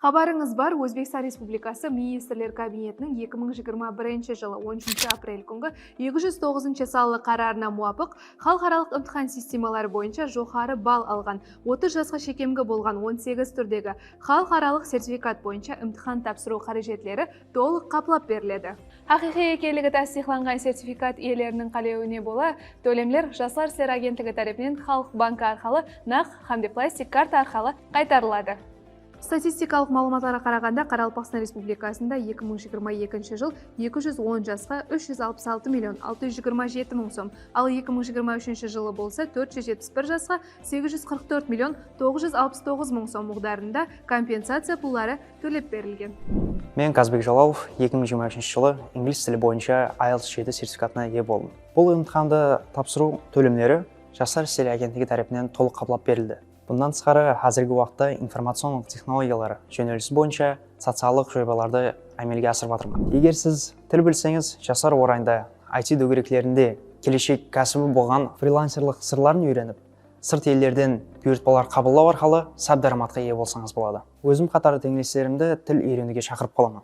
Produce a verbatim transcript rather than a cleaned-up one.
Xabarıńız bar, Ózbekstan Respublikası Ministrler Kabinetiniń eki mıń jigirma birinshi jılı on úshinshi aprel kúngi eki júz toǵızınshı sanlı qararına muwapıq, xalıqaralıq imtixan sistemaları boyınsha joqarı ball alǵan, otız jasqa shekemgi bolǵan on segiz túrdegi xalıqaralıq sertifikat boyınsha imtixan tapsırıw qárejetleri tolıq qaplap beriledi. Haqıyqıy ekenligi tastıyıqlanǵan sertifikat iyeleriniń qálewine bola, tólemler Jaslar isleri agentligi tárepinen Xalıq banki arqalı naq hám de plastik karta arqalı qaytarıladı. Statistikalıq maǵlıwmatlarǵa qaraǵanda, Qaraqalpaqstan Respublikasında eki mıń jigirma ekinshi jıl eki júz on jasqa úsh júz alpıs altı million altı júz jigirma jeti mıń som, al eki mıń jigirma úshinshi jılı bolsa tórt júz jetpis bir jasqa segiz júz qırq tórt million toǵız júz alpıs toǵız mıń som muǵdarında kompensaciya pulları tólep berilgen. Men Kazbek Jalolov eki mıń jigirma úshinshi jılı inglis tili boyınsha IELTS jeti sertifikatına iye boldım. Bul imtixandı tapsırıw tólemleri Jaslar isleri agentligi tárepinen tolıq qaplap berildi. Bunnan tısqarı, házirgi waqıtta informacionlıq texnologiyaları jónelisi boyınsha sociallıq joybalardı ámelge asırıp atırman. Eger siz til bilseńiz, jaslar orayında IT dógereklerinde keleshek kásibi bolǵan frilanserlıq sırların úyrenip, sırt ellerden buyırtpalar qabıllaw arqalı sap dáramatqa iye bolsańız boladı. Ózim qatarı teńleslerimdi til úyreniwge shaqırıp qalaman.